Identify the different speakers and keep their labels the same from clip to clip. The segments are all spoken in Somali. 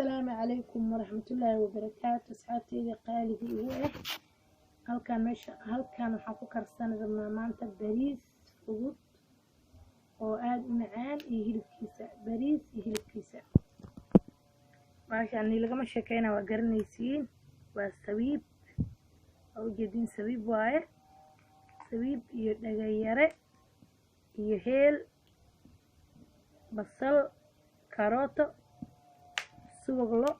Speaker 1: Asalaamu calaykum waraxmatullaahi wabarakaatu. Asxaabteyda qaaliga igu ah, halkaan meesha halkaan waxaan ku karsan rabnaa maanta bariis fudud oo aada u macaan iyo hilibkiisa. Bariis iyo hilibkiisa maasha ni lagama sheekeyna, waa garanaysiin. Waa sabiib, waa ujeediin, sabiib waaye. Sabiib iyo dhagayare iyo heel, basal, karooto, subag lo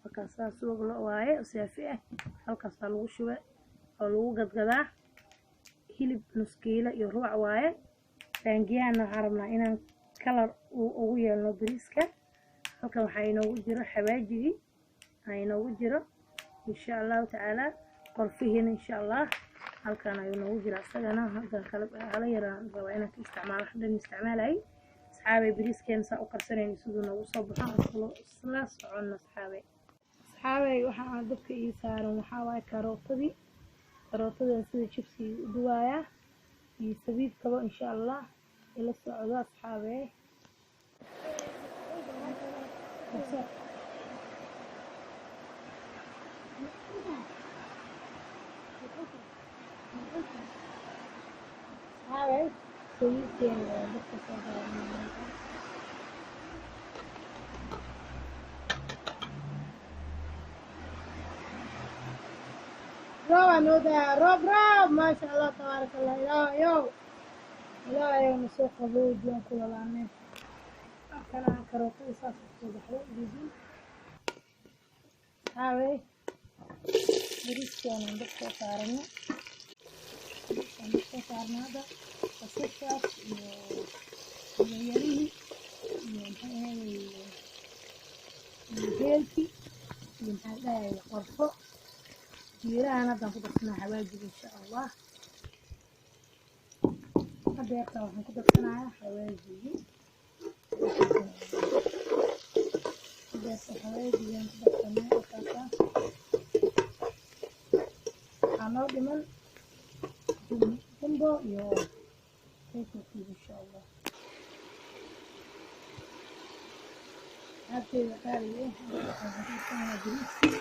Speaker 1: halkaasaa subag lo waaye oo saafi ah. Halkaasaa lagu shubay oo lagu gadgadaa. Hilib nus kiilo iyo rubac waaye. Baangiyahana waxaan rabnaa inaan kalar ugu yeelno bariiska. Halkan waxaa inoogu jiro xawaajigii aa inoogu jiro, insha Allahu tacaala. Qorfihiina insha Allah halkan ayuu noogu jira isagana. Halkan kala hala yaraan rabaa inaan ka isticmaalo, hadhan isticmaalayay. Asxaabay, bariiskeena saa u karsanayno siduu noogu soo baxo aan isla soconno. Asxaabay, asxaabay, waxa aan dabka ii saaran waxaa waaye karootadii. Karootada sida jibsi u duwaayaa iyo sabiibkaba, insha Allah ila socdo asxaabay. Asxaabay, sabiibkeena waa dabka soo saaran maanta. Roob aa noo daa, roob roob, maasha Allah, tabaaraka Allah. Ilaahayow, Ilaahayow, nasoo qabooji, waan ku lalaanay. Kana karootada saas kusoo baxday, ujeedin. Asxaabay, bariiskeena dab soo saarano, bariiskaan dab soo saarno hadda. Basashaas iyo yarihii iyo maxay ahayd iyo heelkii iyo maxaa dhahayay qorfo, jeerahan haddaan ku darsanaa xawaajiga, insha Allah. Hadeerta waxaan ku darsanayaa xawaajigii. Hadeerta xawaajigaan ku darsanay markaasa waxaa noo dhiman jumbo iyo kaytarkiisa, insha Allah. Asxaabteyda qaaliga ah, waxaan ku darsanayaa bariiskii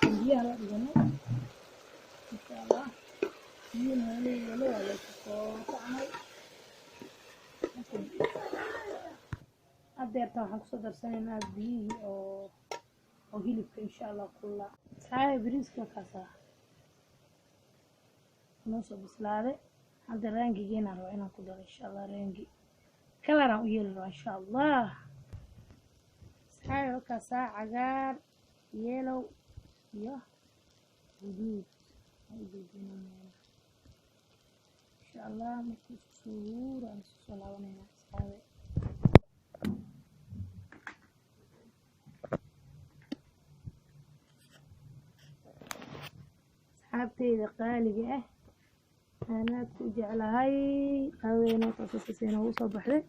Speaker 1: aan biyaha la dhiganay, insha Allah. Biyuhuna waa leeyahay, waa la soo camal. Hadeerta waxaan kusoo darsanaynaa biyihii oo hilibka, insha Allah, kulaa. Asxaabi, bariiska kaasaa noo soo bislaaday. Hadda raangigeena rabaa inaan ku daro, insha Allah. Raangi kalaraan u yeeli rabaa, insha Allah. Asxaabi, halkaasaa cagaar, yellow iyo guduud aan ujeedinaa, insha Allah. Markuu isku soo wuuro aan isku soo laabanayna, asxaabi. Asxaabteyda qaaliga ah aan aadka u jeclahay, qadadeena taasasas inoogu soo baxday,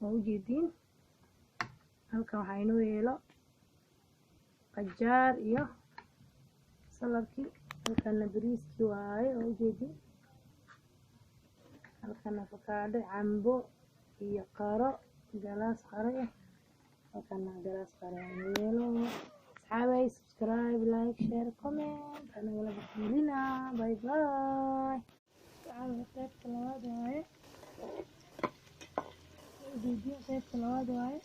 Speaker 1: waa ujeediin. Halkan waxaa inoo yeelo qajaar iyo saladkii. Halkana bariiskii waaye, waa ujeediin. Halkana afakaadho, cambo iyo qaro, galaas qaro ah. Halkana galaas qaro inoo yeelo. Asxaabay, subscribe, like, share, comment anagala bakhiilina. Bye bye. Asxaabay, qaybta labaad waaye, ujeediin. Qaybta labaad waaye.